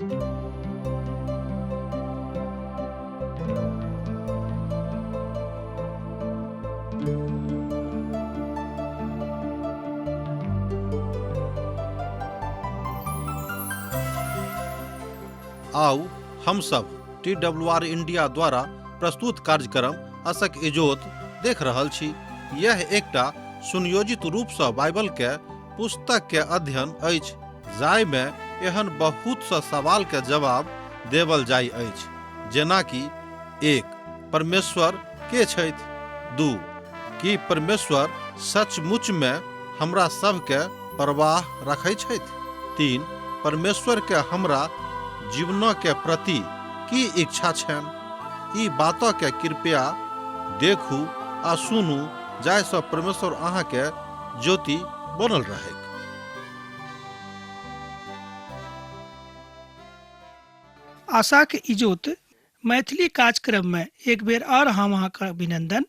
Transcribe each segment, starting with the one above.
आउ हम सब टी डब्ल्यू आर इंडिया द्वारा प्रस्तुत कार्यक्रम असक इजोत देख रहल छी। यह एकटा सुनियोजित रूप सँ बाइबल के पुस्तक के अध्ययन अछि जाहि मे एहन बहुत स सवाल के जवाब देवल जाय अछि, जेना कि 1 परमेश्वर के छथि, 2 की परमेश्वर सचमुच मे हमरा सब के परवाह रखै छथि, 3 परमेश्वर के हमरा जीवन के प्रति की इच्छा छनि। ई बात के कृपया देखू आ सुनू जाहि सँ परमेश्वर अहाँ के ज्योति बनल रहैक। आशाक इजोत मैथिली कार्यक्रम में एक बेर और हम अहाँके अभिनंदन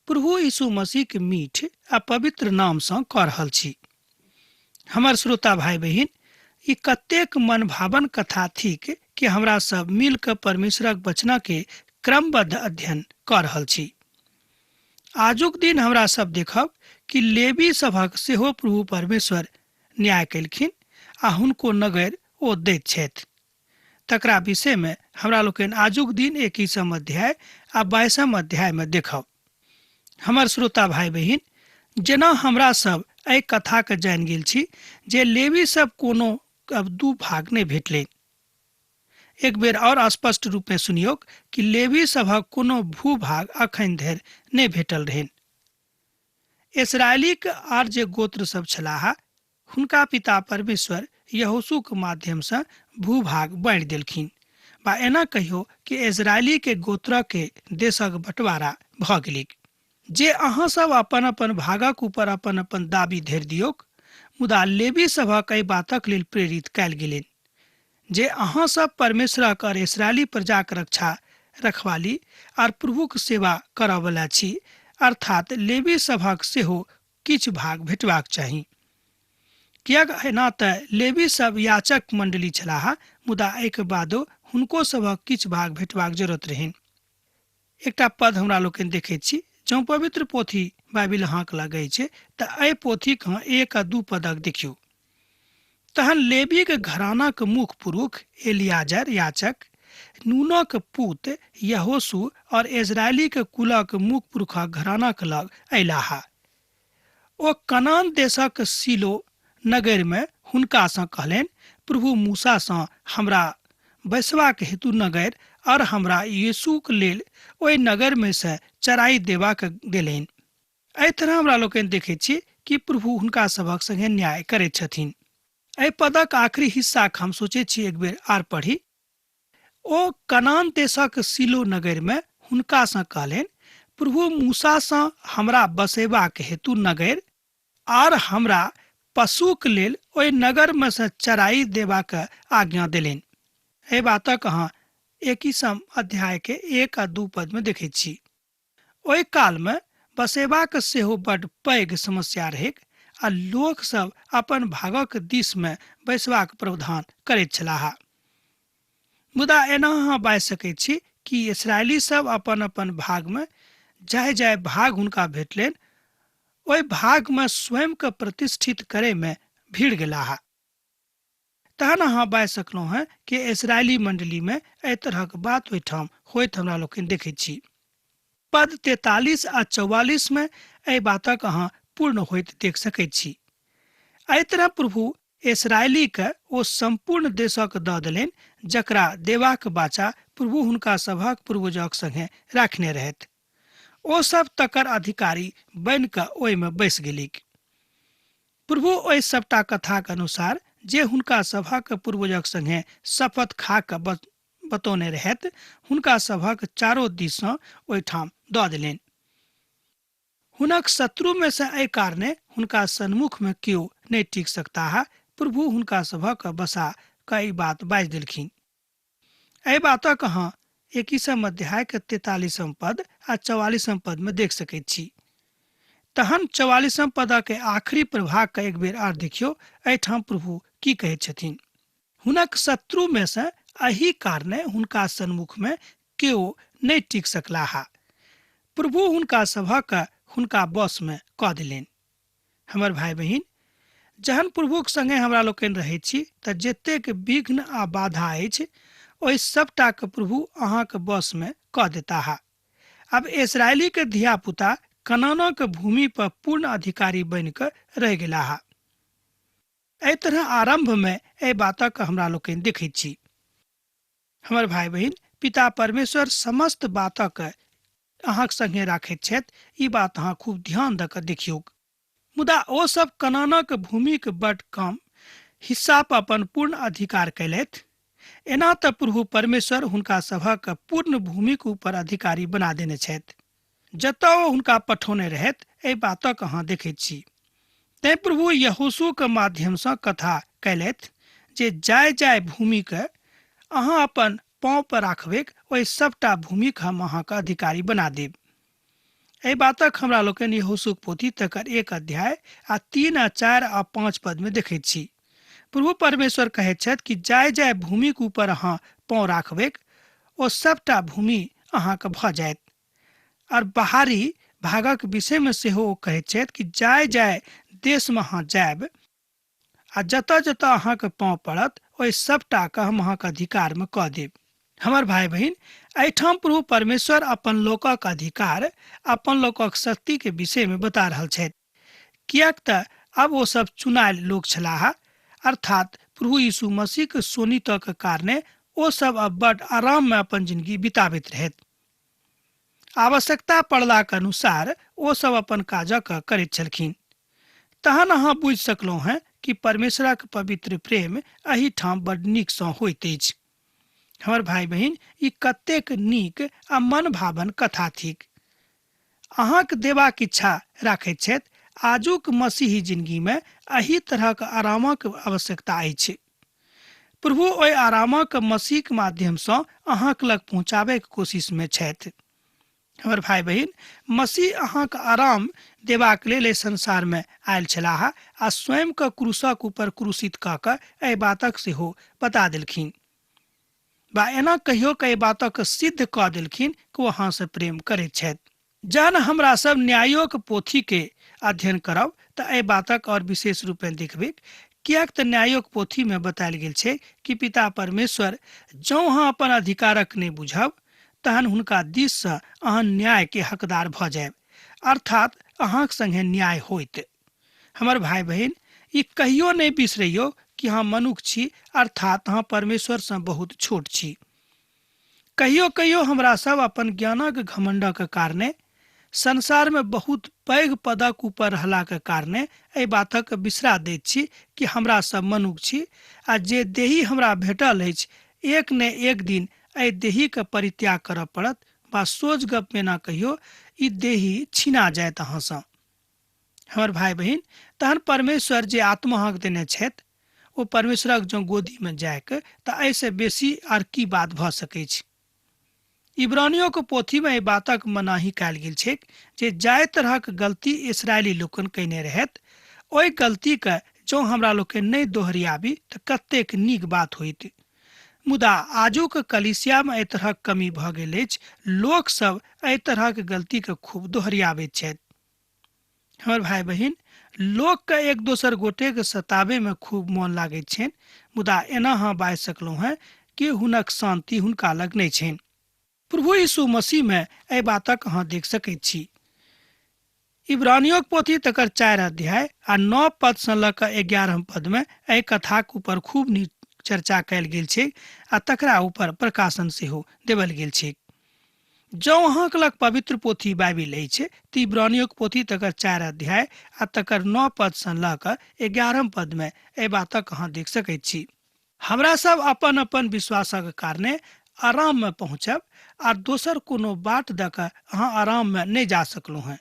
प्रभु यीशु मसीह के मीठ आ पवित्र नाम सँ कऽ रहल छी। हमर श्रोता भाई बहिन, ई कतेक मनभावन कथा थिक कि हमरा सब मिल कऽ परमेश्वरक वचना के क्रमबद्ध अध्ययन कऽ रहल छी। आजुक दिन हमरा सब देखब कि लेवी सभक सेहो प्रभु परमेश्वर न्याय केलखिन आ हुनको नगर ओ दैत छथि। तकरा विषय में हमरा लोकनि आजुक दिन 21 अध्याय आ 22 अध्याय में देखब। हमर श्रोता भाई बहिन, जेना हमरा सब एहि कथा के जानि गेल छी जे लेवी सब कोनो अब दू भाग नहि भेटलनि। एक बेर और स्पष्ट रूप में सुनियौक कि लेवी सभक कोनो भूभाग अखन धरि नहि भेटल रहनि। इसराइलीक आर जे गोत्र सब छलाह हुनका पिता परमेश्वर यहोशूक माध्यम सँ भूभाग बाँटि देलखिन, बा एना कहियो कि इजरायली के गोत्र के देशक बंटवारा भऽ गेलैक। जे अहाँ सब अपन अपन भागक ऊपर अपन अपन दाबी धरि दियौक, मुदा लेवी सभक एहि बातक लेल प्रेरित कयल गेलनि जे अहाँ सब परमेश्वरक और इस्राएली प्रजाक रक्षा रखवाली और प्रभुक सेवा करऽवला छी, अर्थात लेवी सभक सेहो किछु भाग भेटबाक चाही। किएक एना तऽ लेवी सब याचक मंडली छलाह, मुदा एहिके बादो हुनको सभक किछु भाग भेटबाक जरूरत रहनि। एकटा पद हमरा लोकनि देखैत छी, जँ पवित्र पोथी बाइबिल अहाँक लग अछि तऽ एहि पोथीक अहाँ 1 आ 2 पदक देखियौ। तहन लेवीक घरानाक मुख्य पुरुष एलियाजर याचक, नूनक पूत यहोशू और इजरायलीक कुलक मुख्य पुरुषक घरानाक लग अयलाह। ओ कनान देशक सीलो नगर में हुनका सँ कहलनि, प्रभु मूसा सँ हमरा बैसबाक हेतु नगर और हमरा यीशुक लेल ओहि नगर में से चराई देबाक देलनि। एहि तरह हमरा लोकनि देखैत छी कि प्रभु हुनका सभक संगे न्याय करैत छथिन। एहि पदक आखिरी हिस्साक हम सोचैत छी एक बेर आर पढ़ी। ओ कनान देशक सीलो नगर में हुनका सँ कहलनि, प्रभु मूसा सँ हमरा बसेबाक हेतु नगर आर हमरा पशुक लेल ओहि नगर में सँ चराई देबाक आज्ञा देलनि। एहि बातक अहाँ 21 अध्याय के 1 आ 2 पद में देखैत छी। ओहि काल में बसेबाक सेहो बड पैघ समस्या रहैक आ लोक सब अपन भागक दिस में बैसबाक प्रावधान करैत छलाह। मुदा एना अहाँ बाजि सकैत छी कि इसराइली सब अपन अपन भाग में जाहि जाहि भाग हुनका भेटलनि ओहि भाग में स्वयं के प्रतिष्ठित करे में भीड़ गेलाह। तहन अहाँ बाजि सकलहुँ हेँ कि इसराइली मंडली में एहि तरहक बात ओहिठाम होइत हमरा लोकनि देखैत छी। पद 43 आ 44 में एहि बातक अहाँ पूर्ण होइत देख सकैत छी। एहि तरह प्रभु इसराइली के ओ सम्पूर्ण देशक दऽ देलनि जकरा देबाक वाचा प्रभु हुनका सभक पूर्वजक संगे राखने रहथि। ओ सब तकर अधिकारी बनि कऽ ओहिमे बैस गेलिक। प्रभु ओहि सबटा कथाक अनुसार जे हुनका सभक पूर्वजक संगे शपथ खा कऽ बतौने रहथि, हुनका सभक चारो दिससँ ओहिठाम दऽ देलनि। हुनक शत्रु में से एहि कारणे हुनका सन्मुख में केओ नहि टिक सकताह। प्रभु हुनका सभक बसा कऽ ई बात बाजि देलखिन। एहि बातक अहाँ 21 अध्याय के 43 पद आ 44 पद में देख सकैत छी। तहन 44 पद के आखिरी प्रभाग के एक बेर आर देखियौ, एहिठाम प्रभु की कहैत छथिन। हुनक शत्रु में से एहि कारणे हुनका सन्मुख में केओ नहि टिक सकलाह। प्रभु हुनका सभक हुनका बस में कऽ देलनि। हमर भाय बहिन, जहन प्रभुक संगे हमरा लोकनि रहैत छी तऽ जतेक विघ्न आ बाधा अछि ओहि सबटाके प्रभु अहाँके बसमे कऽ देताह। आब इसराइलीके धिया-पुता कनानक भूमि पर पूर्ण अधिकारी बनि कऽ रहि गेलाह। एहि तरह आरंभमे एहि बातक हमरा लोकनि देखैत छी। हमर भाय बहिन, पिता परमेश्वर समस्त बातक अहाँक संगे राखैत छथि, ई बात अहाँ खूब ध्यान दऽ कऽ देखियौक। मुदा ओ सब कनानक भूमिक बड कम हिस्सा पर अपन पूर्ण अधिकार कयलथि। एना तऽ प्रभु परमेश्वर हुनका सभक पूर्ण भूमिक ऊपर अधिकारी बना देने छथि। जतऽ ओ हुनका पठौने रहथि, एहि बातक अहाँ देखैत छी। तैं प्रभु यहोशूक माध्यमसँ कथा कयलथि जे जाय जाय भूमिक अहाँ अपन पाँव पर राखबैक, ओहि सबटा भूमिक हम अहाँक अधिकारी बना देब। एहि बातक हमरा लोकनि यहोशूक पोथी तकर 1 अध्याय आ 3 आ 4 आ 5 पद में देखैत छी। प्रभु परमेश्वर कहैत छथि कि जाय जाय भूमिक ऊपर अहाँ पाँव राखबैक, ओ सबटा भूमि अहाँक भऽ जायत। और बाहरी भागक विषय में सेहो ओ कहैत छथि कि जाय जाय देश में अहाँ जायब आ जतऽ जतऽ अहाँके पाँव पड़त ओहि सबटाके हम अहाँके अधिकारमे कऽ देब। हमर भाय बहिन, एहिठाम प्रभु परमेश्वर अपन लोकक अधिकार, अपन लोकक शक्तिके विषयमे बता रहल छथि, किएक तऽ आब ओ सब चुनायल लोक छलाह, अर्थात प्रभु यीशु मसीहके शोणितक कारणे ओ सब अब बड आराममे अपन जिंदगी बिताबैत रहथि। आवश्यकता पड़लाक अनुसार ओ सब अपन काजक करैत छलखिन। तहन अहाँ बुझि सकलहुँ हेँ कि परमेश्वरक पवित्र प्रेम एहिठाम बड नीकसँ होइत अछि। हमर भाय बहिन, ई कतेक नीक आ मनभावन कथा थिक। अहाँक देबाक इच्छा राखैत छथि। आजुक मसीही जिनगीमे एहि तरहक आरामक आवश्यकता अछि। प्रभु ओहि आरामक मसीहक माध्यमसँ अहाँक लग पहुँचाबैके कोशिशमे छथि। हमर भाय बहिन, मसीह अहाँक आराम देबाक लेल एहि संसारमे आयल छलाह आ स्वयंके क्रूसक ऊपर क्रूसित कऽ कऽ एहि बातक सेहो बता देलखिन, बा एना कहियो कऽ एहि बातक सिद्ध कऽ देलखिन कि ओ अहाँसँ प्रेम करैत छथि। जहन हमरा सब न्यायोक पोथीके अध्ययन करब तऽ एहि बातक और विशेष रूपेँ देखबैक, किएक तऽ न्यायोक पोथीमे बतायल गेल छै कि पिता परमेश्वर जँ अहाँ अपन अधिकारक नहि बुझब तहन हुनका दिससँ अहाँ न्यायके हकदार भऽ जायब, अर्थात अहाँक संगे न्याय होइत। हमर भाय बहिन, ई कहियो नहि बिसरैयौ कि अहाँ मनुख छी, अर्थात अहाँ परमेश्वरसँ बहुत छोट छी। कहियो कहियो हमरा सब अपन ज्ञानक घमंडक कारणे, संसारमे बहुत पैघ पदक ऊपर रहलाक कारणे एहि बातक बिसरा दैत छी कि हमरा सब मनुख छी आ जे देही हमरा भेटल अछि, एक ने एक दिन एहि देहीके परित्याग करऽ पड़त, बा सोझ गपमे एना कहियो, ई देही छिना जायत अहाँसँ। हमर भाय बहिन, तहन परमेश्वर जे आत्मा अहाँके देने छथि, ओ परमेश्वरक जँ गोदीमे जायके तऽ एहिसँ बेसी आर की बात भऽ सकैछ। इब्रानियोके पोथीमे एहि बातक मनाही कयल गेल छैक जे जाहि तरहक गलती इसराइली लोकनि कयने रहथि, ओहि गलतीके जँ हमरा लोकनि नहि दोहरियाबी तऽ कतेक नीक बात होइत। मुदा आजुक कलीसियामे एहि तरहक कमी भऽ गेल अछि, लोक सब एहि तरहक गलतीके खूब दोहरियाबैत छथि। हमर भाय बहिन, लोकके एक दोसर गोटेके सताबैमे खूब मोन लागैत छनि, मुदा एना अहाँ बाजि सकलहुँ हेँ कि हुनक शान्ति हुनका लग नहि छनि। प्रभु यीशु मसीहमे एहि बातक अहाँ देख सकैत छी। इब्रानियोक पोथी तकर 4 अध्याय आ 9 पदसँ लऽ कऽ 11 पदमे एहि कथाक ऊपर खूब नीक चर्चा कयल गेल छै आ तकरा ऊपर प्रकाशन सेहो देवल गेल छै। जँ अहाँक लग पवित्र पोथी बाइबिल अछि तऽ इब्रानियोक पोथी तकर 4 अध्याय आ तकर 9 पदसँ लऽ कऽ 11 पदमे एहि बातक अहाँ देख सकैत छी। हमरा सब अपन अपन विश्वासक कारणे आराममे पहुँचब आ दोसर कोनो बाट दऽ कऽ अहाँ आराममे नहि जा सकलहुँ हेँ।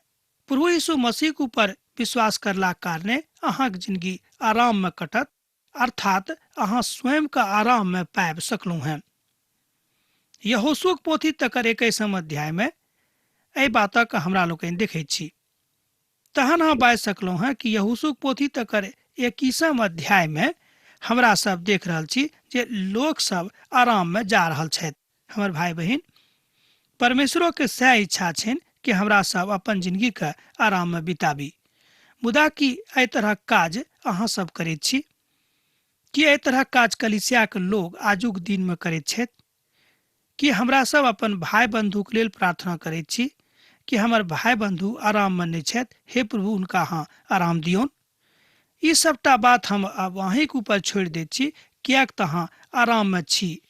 प्रभु यीशु मसीहक ऊपर विश्वास करलाक कारणे अहाँक जिनगी आराममे कटत, अर्थात अहाँ स्वयंके आराममे पाबि सकलहुँ हेँ। यहोशूक पोथी तकर 21 अध्यायमे एहि बातक हमरा लोकनि देखैत छी। तहन अहाँ बाजि सकलहुँ हेँ कि यहोशूक पोथी तकर 21 अध्यायमे हमरा सब देख रहल छी जे लोक सब आराम में जा रहल छथि। हमर भाई बहिन, परमेश्वरो के सएह इच्छा छनि कि हमरा सब अपन जिंदगी के आराम में बिताबी। मुदा की एहि तरहक काज अहाँ सब करैत छी? की एहि तरहक काज कलीसियाक लोग आजुक दिन में करैत छथि? की हमरा सब अपन भाई बंधुक लेल प्रार्थना करैत छी कि हमर भाई बंधु आराम में नहि छथि, हे प्रभु हुनका अहाँ आराम दियौन? ई सबटा बात हम आब अहींके ऊपर छोड़ि दैत छी, किएक तऽ अहाँ आराम में छी,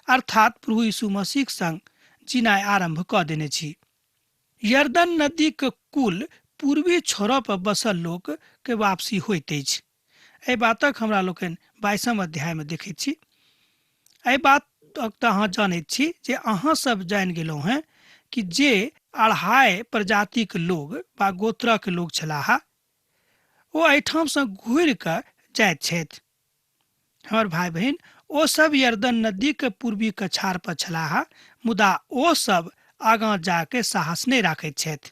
अर्थात प्रभु यीशु मसीहक संग जीनाइ आरंभ कऽ देने छी। यरदन नदीक कुल पूर्वी छोर पर बसल लोक के वापसी होइत अछि। एहि बातक हमरा लोकनि 22 अध्याय में देखैत छी। एहि बातक तऽ अहाँ जानैत छी जे अहाँ सब जानि गेलहुँ हेँ कि जे 2.5 प्रजातिक लोग वा गोत्रक लोग छलाह ओ एहिठामसँ घुरि कऽ जाइत छथि। हमर भाई बहिन, ओ सब यरदन नदी के पूर्वी कछार पर छलाह, मुदा ओ सब आगाँ जाके साहस नहि राखैत छथि।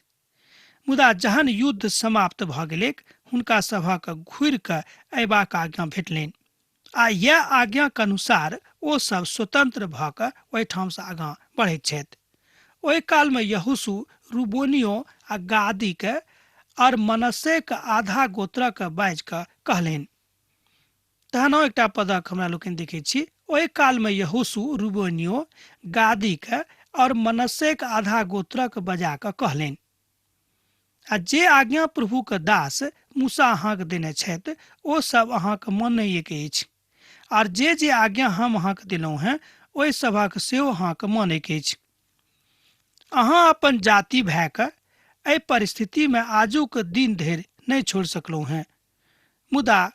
मुदा जहन युद्ध समाप्त भऽ गेलैक, हुनका सभक घुरि कऽ अयबाक आज्ञा भेटलनि आ यैह आज्ञाक अनुसार ओ सब स्वतंत्र भऽ कऽ ओहिठामसँ आगाँ बढ़ैत छथि। ओहि कालमे यहोशू रूबोनियो आ गादीके और मनस्शेक आधा गोत्रक बाजि कऽ कहलनि। तहन एकटा पदक हमरा लोकनि देखैत छी, ओहि कालमे यहोशू रूबेनियो, गादीके और मनस्शेक आधा गोत्रक बजा कऽ कहलनि, आ जे आज्ञा प्रभुक दास मूसा अहाँके देने छथि ओ सब अहाँके मानैके अछि, आर जे जे आज्ञा हम अहाँके देलहुँ हेँ ओहि सभक सेहो अहाँके मानैके अछि। अहाँ अपन जाति भायके एहि परिस्थितिमे आजुक दिन धरि नहि छोड़ि सकलहुँ हेँ, मुदा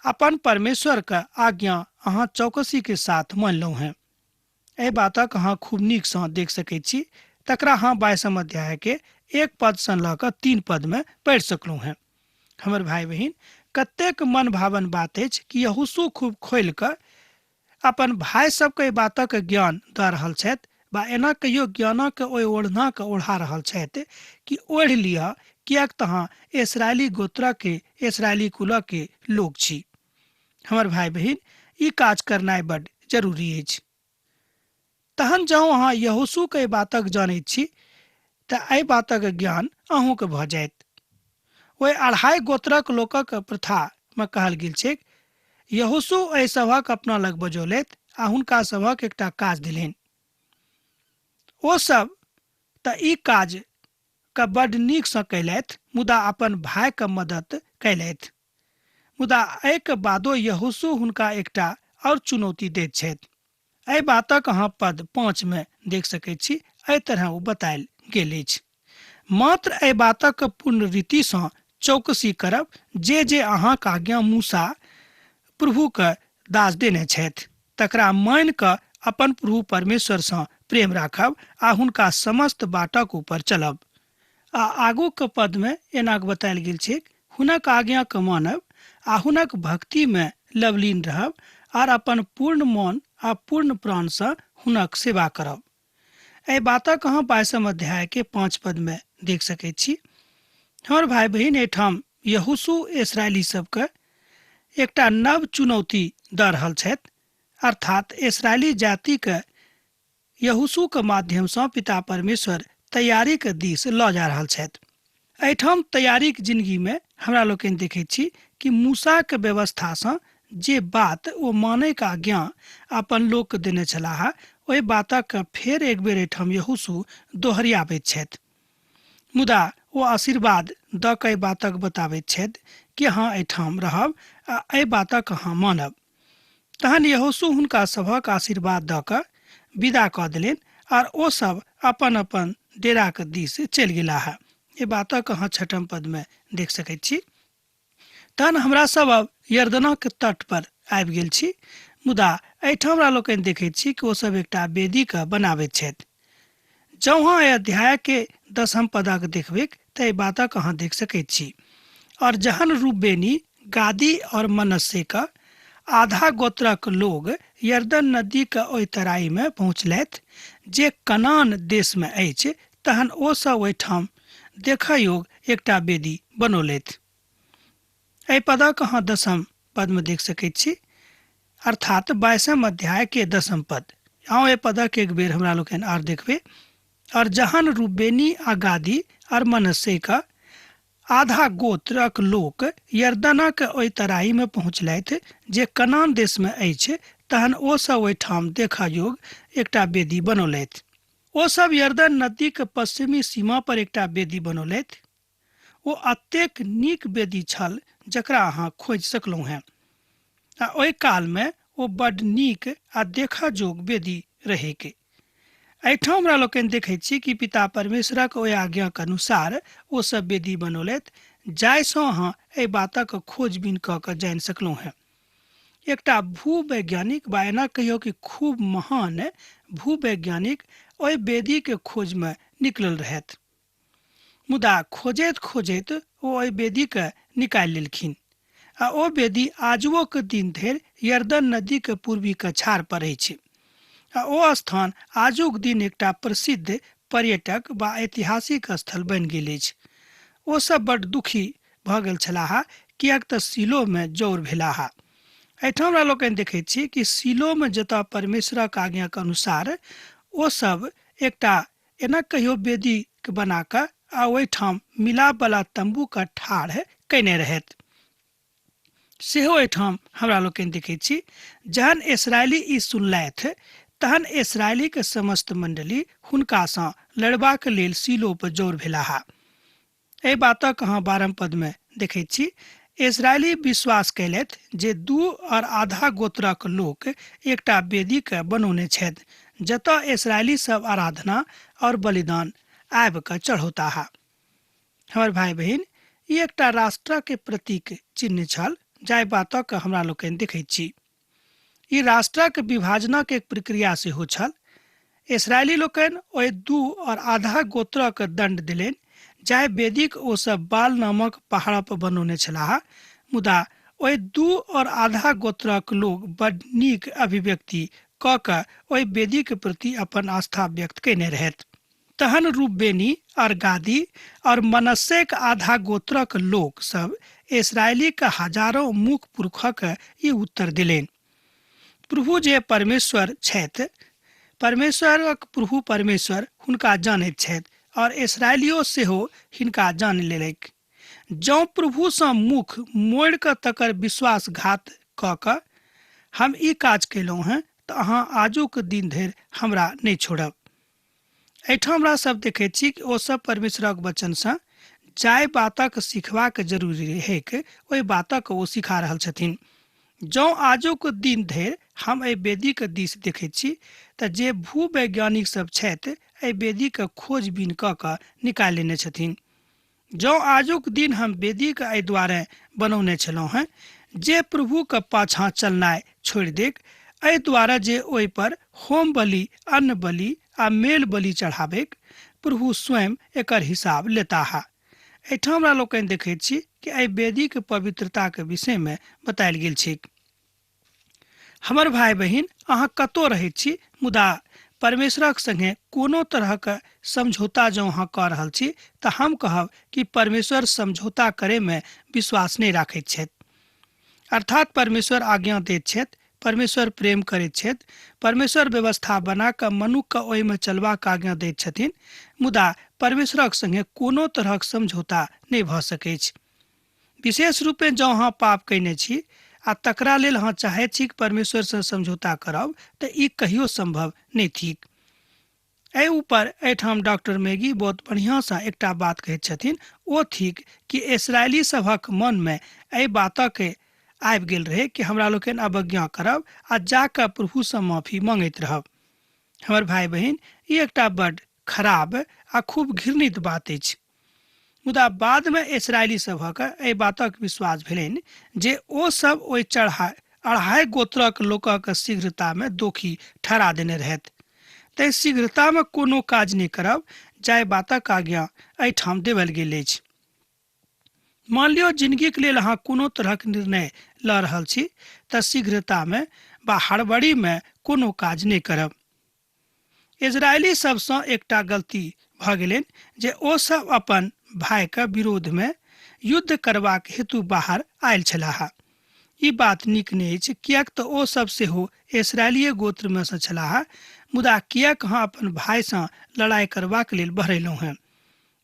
अपन परमेश्वर के आज्ञा अहाँ चौकसी के साथ मानलहुँ हेँ। एहि बातक अहाँ खूब नीकसँ देख सकैत छी, तकरा अहाँ 22 अध्याय के 1 पदसँ लऽ कऽ 3 पद में पढ़ि सकलहुँ हेँ। हमर भाई बहिन, कतेक मनभावन बात अछि कि यहोशू खूब खोलि कऽ अपन भाई सबके एहि बातक ज्ञान दऽ रहल छथि, बा एना कहियो ज्ञानक ओहि ओढ़नाके ओढ़ा रहल छथि कि ओढ़ि लिअ, किएक तऽ अहाँ इसराइली गोत्रके, इसराइली कुलके लोक छी। हमर भाई बहिन, ई काज करनाइ बड जरूरी अछि। तहन जँ अहाँ यहोशूके एहि बातक जानैत छी तऽ एहि बातक ज्ञान अहूँके भऽ जायत। ओहि 2.5 गोत्रक लोकक प्रथामे कहल गेल छैक, यहोशू एहि सभक अपना लग बजौलथि आ हुनका सभक एकटा काज देलनि। ओ सब तऽ ई काज के बड नीकसँ कयलथि, मुदा अपन भायके मदद कयलथि। मुदा एहिके बादो यहोशू हुनका एकटा और चुनौती दैत छथि। एहि बातक अहाँ पद 5 में देख सकैत छी। एहि तरह ओ बतायल गेल अछि, मात्र एहि बातक पूर्ण रीतिसँ चौकसी करब जे जे अहाँक आज्ञा मूसा प्रभुके दास देने छथि, तकरा मानि कऽ अपन प्रभु परमेश्वरसँ प्रेम राखब आ हुनका समस्त बाटक ऊपर चलब। आ आगूके पदमे एना बतायल गेल छैक, हुनक आज्ञाके मानब आ हुनक भक्तिमे लवलीन रहब आर अपन पूर्ण मन आ पूर्ण प्राणसँ हुनक सेवा करब। एहि बातक अहाँ 22 अध्याय के 5 पद में देख सकैत छी। हमर भाई बहिन, एहिठाम यहोशू इसराइली सबके एकटा नव चुनौती दऽ रहल छथि, अर्थात इसराइली जातिके यहोशूके माध्यमसँ पिता परमेश्वर तैयारीके दिस लऽ जा रहल छथि। एहिठाम तैयारीक जिंदगीमे हमरा लोकनि देखैत छी कि मूसाके व्यवस्थासँ जे बात ओ मानैके आज्ञा अपन लोकके देने छलाह, ओहि बातक फेर एक बेर एहिठाम यहोशू दोहरियाबैत छथि। मुदा ओ आशीर्वाद दऽ कऽ एहि बातक बताबैत छथि कि अहाँ एहिठाम रहब आ एहि बातक अहाँ मानब। तहन यहोशू हुनका सभक आशीर्वाद दऽ कऽ विदा कऽ देलनि आर ओ सब अपन अपन डेराक दिस चलि गेलाह। एहि बातक अहाँ 6 पदमे देख सकैत छी। तहन हमरा सब अब यरदनक तट पर आबि गेल छी, मुदा एहिठाम हमरा लोकनि देखैत छी कि ओ सब एकटा वेदीके बनाबैत छथि। जँ अहाँ एहि अध्याय के 10 पदक देखबैक तऽ एहि बातक अहाँ देख सकैत छी। और जहन रूबेनी, गादी और मनस्से के आधा गोत्रक लोग यरदन नदी के ओहि तराई में पहुँचलथि जे कनान देश में अछि, तहन ओ सब ओहिठाम देखय योग्य एकटा वेदी बनौलथि। एहि पदक अहाँ 10 पद में देख सकैत छी। अर्थात 22 अध्याय के 10 पद। आउ एहि पदक एक बेर हमरा लोकनि आर देखबै। और जहन रूबेनी आ गादी और मनस्से का आधा गोत्रक लोक यर्दनक ओहि तराई में पहुँचलथि जे कनान देश में अछि, तहन ओ सब ओहिठाम देखा योग एकटा वेदी बनौलथि। ओ सब यर्दन नदी के पश्चिमी सीमा पर एकटा वेदी बनौलथि। ओ अतेक नीक वेदी छल जकरा अहाँ खोजि सकलहुँ हेँ, आ ओहि काल में ओ बड नीक आ देखा जोग वेदी रहेके। एहिठाम हमरा लोकनि देखैत छी कि पिता परमेश्वरक ओहि आज्ञाक अनुसार ओ सब वेदी बनौलथि, जाहिसँ अहाँ एहि बातक खोजबीन कऽ कऽ जानि सकलहुँ हेँ। एकटा भूवैज्ञानिक बा एना कहियौ कि खूब महान भूवैज्ञानिक ओहि वेदीके खोजमे निकलल रहथि, मुदा खोजैत खोजैत ओ ओहि वेदीके निकालि लेलखिन आ ओ वेदी आजुओक दिन धरि यर्दन नदीके पूर्वी कछार पर अछि आ ओ स्थान आजुक दिन एकटा प्रसिद्ध पर्यटक बा ऐतिहासिक स्थल बनि गेल अछि। ओ सब बड दुखी भऽ गेल छलाह किएक तऽ शिलोमे जौर भेलाह। एहिठाम हमरा लोकनि देखैत छी कि शिलोमे जतऽ परमेश्वरक आज्ञाक अनुसार ओ सब एकटा एना कहियो वेदीके बना कऽ आ ओहिठाम मिलापवला तम्बूके ठाढ़ कयने रहथि, सेहो एहिठाम हमरा लोकनि देखैत छी। जहन इसराइली ई सुनलथि तहन इसराइलीके समस्त मंडली हुनकासँ लड़बाक लेल शिलो पर जोर भेलाह। एहि बातक अहाँ 12 पद में देखैत छी। इसराइली विश्वास कयलथि जे 2.5 गोत्रक लोक एकटा वेदीके बनौने छथि जतऽ इसराइली सब आराधना और बलिदान आबि कऽ चढ़ौताह। हमर भाई बहिन, ई एकटा राष्ट्र के प्रतीक चिन्ह छल जाहि बातक हमरा लोकनि देखैत छी। ई राष्ट्रक विभाजनक एक प्रक्रिया सेहो छल। इसराइली लोकनि ओहि 2.5 गोत्रक दंड देलनि जाहि वेदीक ओ सब बाल नामक पहाड़ पर बनौने छलाह, मुदा ओहि 2.5 गोत्रक लोक बड नीक अभिव्यक्ति कऽ कऽ ओहि वेदीक प्रति अपन आस्था व्यक्त कयने रहथि। तहन रूबेनी और गादी और मनस्सेक आधा गोत्रक लोक सब इसराइली के हजारों मुख पुरखक ई उत्तर देलनि, प्रभु जे परमेश्वर छथि, परमेश्वरक प्रभु परमेश्वर हुनका जानैत छथि और इसराइलियो सेहो हिनका जान लेलक। जँ प्रभुसँ मुख मोड़ि कऽ तकर विश्वासघात कऽ कऽ हम ई काज कयलहुँ हेँ तऽ अहाँ आजुक दिन धरि हमरा नहि छोड़ब। एहिठाम हमरा सब देखैत छी कि ओ सब परमेश्वरक वचनसँ जाहि बातक सिखबाक जरूरी रहैक ओहि बातक ओ सिखा रहल छथिन। जँ आजुक दिन धरि हम एहि वेदीके दिस देखैत छी तऽ जे भूवैज्ञानिक सब छथि एहि वेदीके खोजबीन कऽ कऽ निकालि लेने छथिन। जँ आजुक दिन हम वेदीके एहि दुआरे बनौने छलहुँ हेँ जे प्रभुके पाछाँ चलनाइ छोड़ि देक, एहि दुआरे जे ओहि पर होम बलि, अन्न बलि आ मेल बलि चढ़ाबैक, प्रभु स्वयं एकर हिसाब लेताह। एहिठाम हमरा लोकनि देखैत छी कि एहि वेदीक पवित्रताक विषयमे बतायल गेल छैक। हमर भाई बहिन, अहाँ कतौ रहैत छी मुदा परमेश्वरक संगे कोनो तरहक समझौता जँ अहाँ कऽ रहल छी तऽ हम कहब कि परमेश्वर समझौता करैमे विश्वास नहि राखैत छथि। अर्थात परमेश्वर आज्ञा दैत छथि, परमेश्वर प्रेम करैत छथि, परमेश्वर व्यवस्था बना कऽ मनुक्खके ओहिमे चलबाक आज्ञा दैत छथिन, मुदा परमेश्वरक संगे कोनो तरहक समझौता नहि भऽ सकैछ। विशेष रूपे जँ अहाँ पाप कयने छी आ तकरा लेल अहाँ चाहैत छी कि परमेश्वरसँ समझौता करब तऽ ई कहियो संभव नहि थिक। एहि ऊपर एहिठाम डॉक्टर मैगी बहुत बढ़िआँसँ एकटा बात कहैत छथिन, ओ थिक कि इसराइली सभक मनमे एहि बातक आबि गेल रहै कि हमरा लोकनि अवज्ञा करब आ जाकऽ प्रभुसँ माफी मांगैत रहब। हमर भाई बहिन, ई एकटा बड खराब आ खूब घृणित बात अछि। मुदा बादमे इसराइली सभक एहि बातक विश्वास भेलनि जे ओ सब ओहि 2.5 गोत्रक लोकक शीघ्रतामे दोषी ठहरा देने रहथि, तैं शीघ्रतामे कोनो काज नहि करब जाहि बातक आज्ञा एहिठाम देवल गेल अछि। मान लियौ जिंदगीक लेल अहाँ कोनो तरहक निर्णय लऽ रहल छी तऽ शीघ्रतामे वा हड़बड़ीमे कोनो काज नहि करब। इजरायली सबसँ एकटा गलती भऽ गेलनि जे ओ सब अपन भाइके विरोधमे युद्ध करबाक हेतु बाहर आयल छलाह। ई बात नीक नहि अछि, किएक तऽ ओ सब सेहो इसराइलीय गोत्रमे सँ छलाह, मुदा किएक अहाँ अपन भायसँ लड़ाइ करबाक लेल बहरेलहुँ हेँ?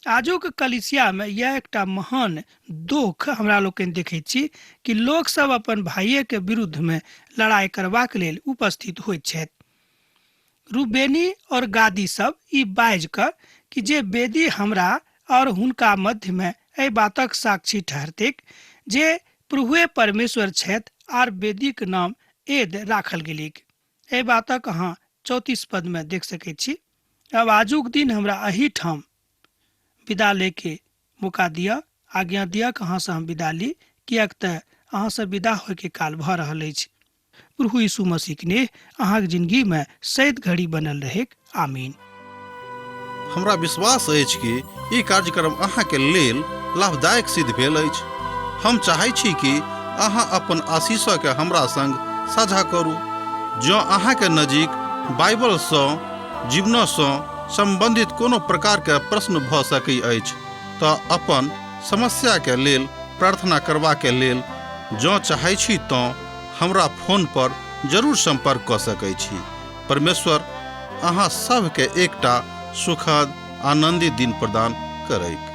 आजुक कलिसियामे इएह एकटा महान दुख हमरा लोकनि देखैत छी कि लोकसभ अपन भाइयेके विरुद्धमे लड़ाइ करबाक लेल उपस्थित होइत छथि। रूबेनी और गादी सब ई बाजि कऽ कि जे वेदी हमरा और हुनका मध्यमे एहि बातक साक्षी ठहरतैक जे प्रभुए परमेश्वर छथि, आर वेदीक नाम एद राखल गेलैक। एहि बातक अहाँ 34 पदमे देख सकैत छी। अब आजुक दिन हमरा एहिठाम विदा लेके मौका दिअ, आज्ञा दिअ कि अहाँसँ हम विदा ली, किएक तऽ अहाँसँ विदा होइके काल भऽ रहल अछि। प्रभु यीशु मसीह के नेह अहाँक जिंदगी में सैद घड़ी बनल रहेक। आमीन। हमरा विश्वास अछि कि ई कार्यक्रम अहाँके लेल लाभदायक सिद्ध भेल अछि। हम चाहै छी कि अहाँ अपन आशीषके हमरा संग साझा करू। जँ अहाँके नजीक बाइबलसँ जीवनसँ सम्बन्धित कोनो प्रकारके प्रश्न भऽ सकै अछि तऽ अपन समस्याके लेल प्रार्थना करबाके लेल जँ चाहै छी तँ हमरा फोन पर जरूर सम्पर्क कऽ सकै छी। परमेश्वर अहाँ सभके एकटा सुखद आनन्दित दिन प्रदान करैक।